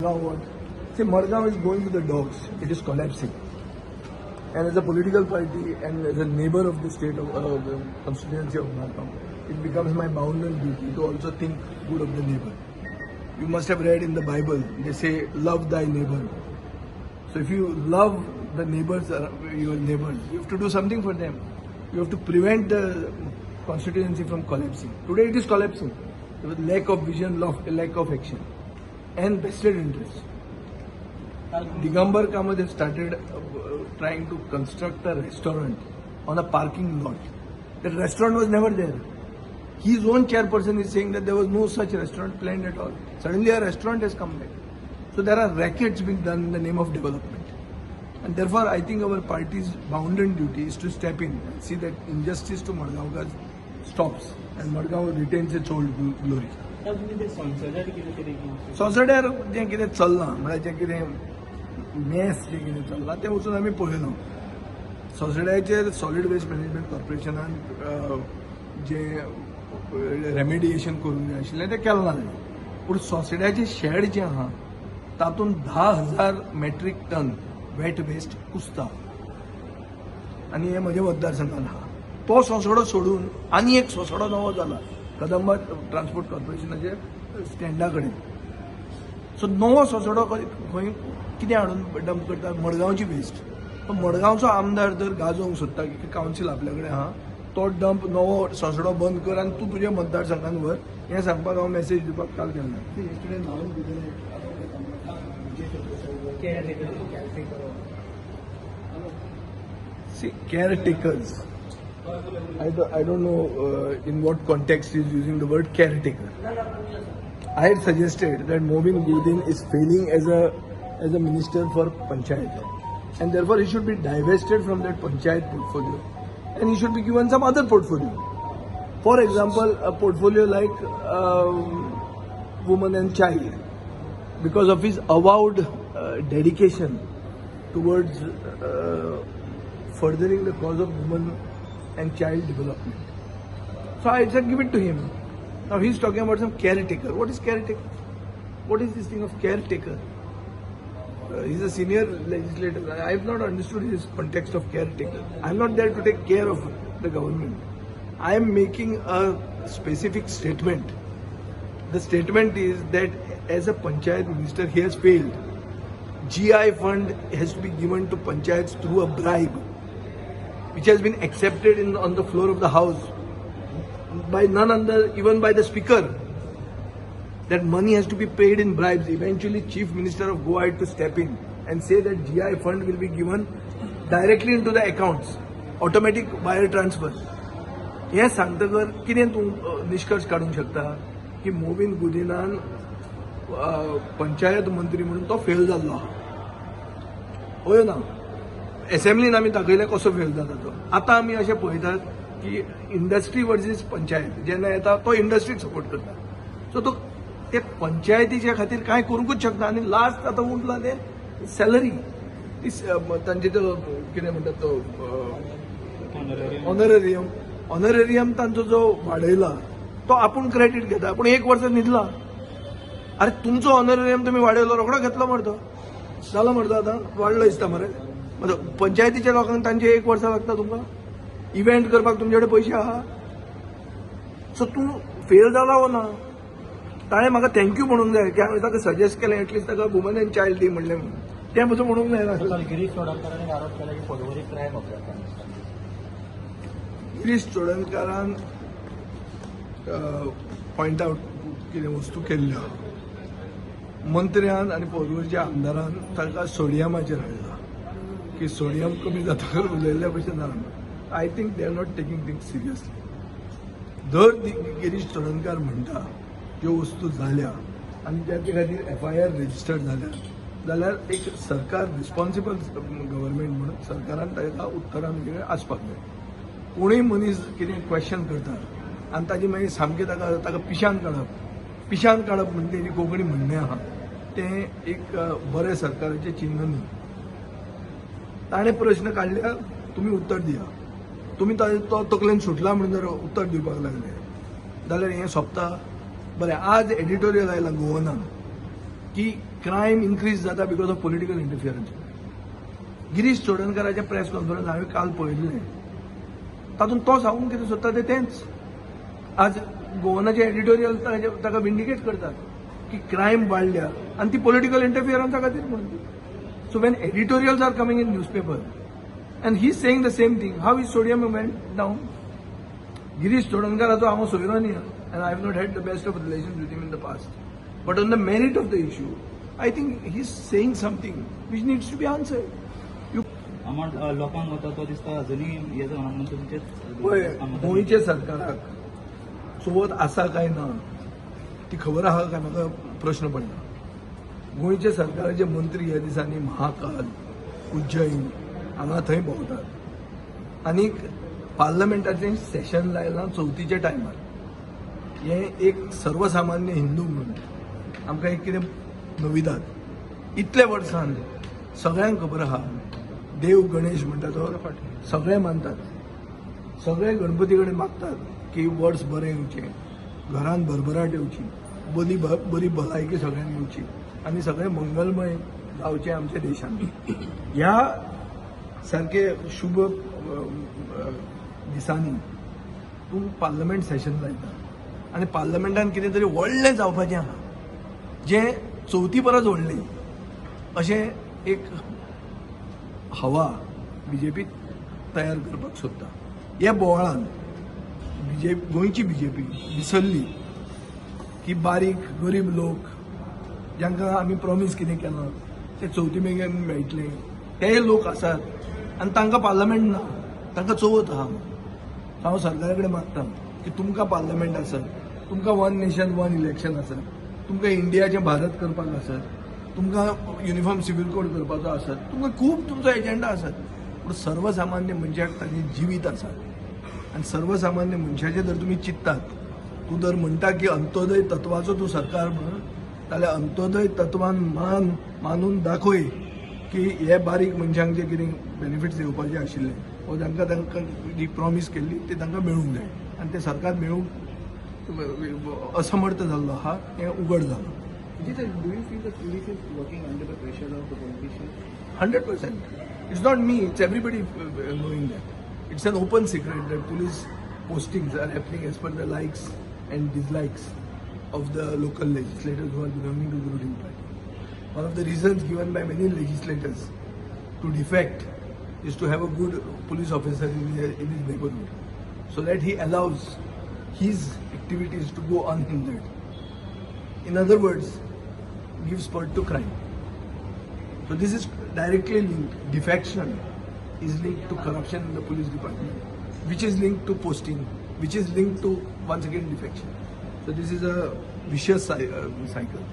Margao what? See, Margao is going to the dogs. It is collapsing. And as a political party and as a neighbor of the state of the constituency of Margao, it becomes my bounden duty to also think good of the neighbor. You must have read in the Bible, they say, "Love thy neighbor." So if you love the neighbors, your neighbors, you have to do something for them. You have to prevent the constituency from collapsing. Today it is collapsing with lack of vision, lack of action, and vested interest. Digambar Kamath has started trying to construct a restaurant on a parking lot. That restaurant was never there. His own chairperson is saying that there was no such restaurant planned at all. Suddenly a restaurant has come back. So there are rackets being done in the name of development. And therefore, I think our party's bounden duty is to step in and see that injustice to Madgaonkars stops and Madgaon retains its old glory. तुम्ही ते संसदेर कितें तरी संसदेर जें कितें चल्लां, म्हळ्यार जें कितें मेस जें कितें चल्लां तें वचून आमी पळयलां. संसड्याचेर सॉलीड वेस्ट मॅनेजमेंट कॉर्पोरेशनान जें रेमेडिएशन करूंक जाय आशिल्लें तें केलें ना जालें, पूण सोसड्याचें शेड जें आहा तातूंत 10,000 मेट्रीक टन वेट वेस्ट कुसता आनी हें म्हज्या मतदारसंघान आहा. तो सोसडो सोडून आनी एक सोसडो नवो जाला कदंबा ट्रान्सपोर्ट कॉर्पोरेशनाचे स्टँडा कडेन. सो नवो सोसडो खंय कितें हाडून डंप करता? मडगांवची वेस्ट. मडगांवचो आमदार जर गाजोवंक सोदता की कावन्सील आपल्या कडेन आहा, तो डंप नवो सोसडो बंद कर आनी तूं तुज्या मतदारसंघान व्हर, हें सांगपाक हांव मॅसेज दिवपाक काल गेलो. Caretaker. See, caretakers. I don't know in what context he is using the word caretaker. I had suggested that Mauvin Godinho is failing as a minister for panchayat, and therefore he should be divested from that panchayat portfolio, and he should be given some other portfolio. For example, a portfolio like woman and child, because of his avowed dedication towards furthering the cause of women and child development. So I said, "Give it to him." Now he's talking about some caretaker. What is caretaker? What is this thing of caretaker? He's a senior legislator. I have not understood his context of caretaker. I am not there to take care of the government. I am making a specific statement. The statement is that as a panchayat minister, he has failed. GI fund has to be given to panchayats through a bribe, which has been accepted on the floor of the house by none other, even by the speaker. That money has to be paid in bribes. Eventually, Chief Minister of Goa had to step in and say that GI fund will be given directly into the accounts, automatic wire transfer. हें सांगतकर कितें तूं निश्कर्श काडूंक शकता की मोविन गुदिनान पंचायत मंत्री म्हणून तो फेल जाल्लो आहा, हय ना? एसेंब्लीन आमी दाखयलें कसो फेल जाता तो. आतां आमी अशें पळयतात की इंडस्ट्री वर्सीस पंचायत जेन्ना येता, तो इंडस्ट्रीक सपोर्ट करता. सो तो ते पंचायतीच्या खातीर कांय करूंकूच शकना. आनी लास्ट आतां उरलां तें सॅलरी ती तांचे तो कितें म्हणटात तो ऑनरेरियम. ऑनरेरियम तांचो जो वाडयला तो आपूण क्रेडीट घेता, पूण एक वर्स न्हिदला. अरे, तुमचो ऑनरेरियम तुमी वाडयलो, रोखडो घेतलो मरे तो, जालो मरे तो, आतां वाडलो दिसता मरे. पंचायतीच्या लोकांक तांचे एक वर्सां लागता तुमकां इव्हेंट करपाक, तुमचे कडेन पयशे आहा. सो तूं फेल जाला वो ना? ताणें म्हाका thank you म्हणूंक जाय की हांवें ताका सजेस्ट केलें, एटलिस्ट ताका वुमन एंड चायल्ड दी म्हणलें म्हणून. तें पसून म्हणूंक जायना. काल गिरीश चोडणकारांनी आरोप केला की पर्वरी क्रायम अपराध. गिरीश चोडणकारान पॉयंट आउट कितें वस्तू केल्ल्यो आहा. मंत्र्यान आनी पर्वरच्या आमदारान ताका सोडियमाचेर हाडला की सोडियम कमी जातकर उलयल्ल्या भशेन जाला. I think they are not taking things seriously. जर गिरीश चोडणकार म्हणटा ज्यो वस्तू जाल्या आनी ताचे खातीर एफआयआर रजिस्टर्ड जाल्या जाल्यार एक सरकार, रिस्पॉन्सिबल गव्हर्मेंट म्हणून सरकारान ताका उत्तरां आसपाक जाय. कोणूय मनीस कितें क्वेश्चन करता आनी ताजी मागीर सामकें ताका पिशान काडप, पिशान काडप म्हणजे तेजी कोंकणी म्हणणें आहा, तें एक बरें सरकाराचें चिन्न न्ही. ताणें प्रश्न काडल्या, तुमी उत्तर दिया. तुमी तो तकलेन सुटला म्हणून जर उत्तर दिवपाक लागले जाल्यार हें सोंपता. बरें, आज एडिटोरियल आयलां गोवनान की क्रायम इन्क्रीज जाता because of political interference. Girish चोडणकाराचें press conference हांवें काल पळयल्लें, तातूंत तो सांगूंक कितें सोदता तें तेंच. आज गोवनाचे एडिटोरियल ताका विंडिकेट करतात की क्रायम वाडल्या आनी ती पॉलिटिकल इंटरफियरन्सा खातीर म्हणून. So when editorials are coming in newspaper and he saying the same thing, how is sodium went down? Girish चोडणकाराचो हांव सोयरो न्ही and I have not had the best of relation with him in the past, but on the merit of the issue, I think he is saying something which needs to be answered. You amount लोकांक वता तो दिसता अजुनूय हे जावना म्हणून तुमचेच. पळय, गोंयच्या सरकाराक चवथ आसा काय ना ती खबर आहा काय म्हाका प्रश्न पडला. गोंयच्या सरकाराचे मंत्री ह्या दिसांनी महाकाल, उज्जैन हांगा थंय भोंवतात आनीक पार्लमेंटाचें सेशन लायलां चवथीच्या टायमार. हें एक सर्वसामान्य हिंदू म्हणून आमकां एक कितें नविदाद. इतल्या वर्सान सगळ्यांक खबर आहा, देव गणेश म्हणटा तो सगळे मानतात, सगळे गणपती कडेन मागतात की वर्स बरें येवचें, घरान भरभराट येवची, बरी बरी भलायकी सगळ्यांक येवची आनी सगळें मंगलमय जावचें आमच्या देशान. ह्या सारके शुभ दिसांनी तूं पार्लमेंट सेशन लायता आनी पार्लमेंटान कितें तरी व्हडलें जावपाचें आहा, जें चवथी परस व्हडलें अशें एक हवा बीजेपी तयार करपाक सोदता. ह्या बोवाळान बीजेपी, गोंयची बीजेपी विसरली की बारीक गरीब लोक जांकां आमी प्रॉमीस कितें केलां ते चवथी मेरेन मेळटले, ते लोक आसात आनी तांकां पार्लमेंट ना, तांकां चवथ आहा. हांव सरकारा कडेन मागता की तुमकां पार्लमेंट आसत, तुमकां वन नेशन वन इलेक्शन आसत, तुमकां इंडियाचें भारत करपाक आसत, तुमकां युनिफॉर्म सिव्हील कोड करपाचो आसत, तुमकां खूब तुमचो एजेंडा आसत, पूण सर्वसामान्य मनशाक ताजें जिवीत आसा आनी सर्वसामान्य मनशाचें जर तुमी चिंततात, तूं जर म्हणटा की अंत्योदय तत्वाचो तूं सरकार म्हण, जाल्यार अंत्योदय तत्वान मानून दाखय की हे बारीक मनशांक जे कितें बेनिफिट्स येवपाचे आशिल्ले वो तांकां तांकां जी प्रॉमीस केल्ली ती तांकां मेळूंक जाय आनी तें सरकार मेळूंक असमर्थ जाल्लो आहा हें उगड जालां. Do you feel the police is working under the pressure of the politicians? 100%. It's not me, it's everybody knowing that. It's an open secret that police postings are happening as per the likes and dislikes of the local legislators who are belonging to the ruling party. One of the reasons given by many legislators to defect is to have a good police officer in his neighborhood, so that he allows his activities to go unhindered. In other words, gives spurt to crime. So this is directly linked. Defection is linked to corruption in the police department, which is linked to posting, which is linked to once again defection. So this is a vicious cycle.